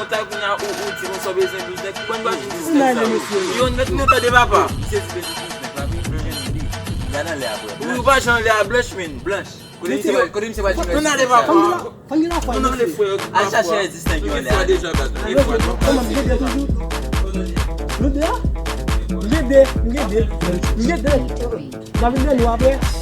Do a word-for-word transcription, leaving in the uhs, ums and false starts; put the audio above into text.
kontak, kounye a ou, ou di konsa w bezwen biznis. Ki bann bagay biznis sa yo? Yo, mèt nou tande papa. Misye di bezwen biznis, la vin jwenn li. Gade anlè a, bro. Ou pa jan anlè a blanch, men, blanch. Kote misye pral, kote misye pral jwenn biznis sa yo? Ann ale, papa. Ann ale, frè. Al chache rezistans yo anlè a. Deja, baz. Nou gen de toujou. Nou de a? M gen de, m gen de. M gen de. David Beno apre.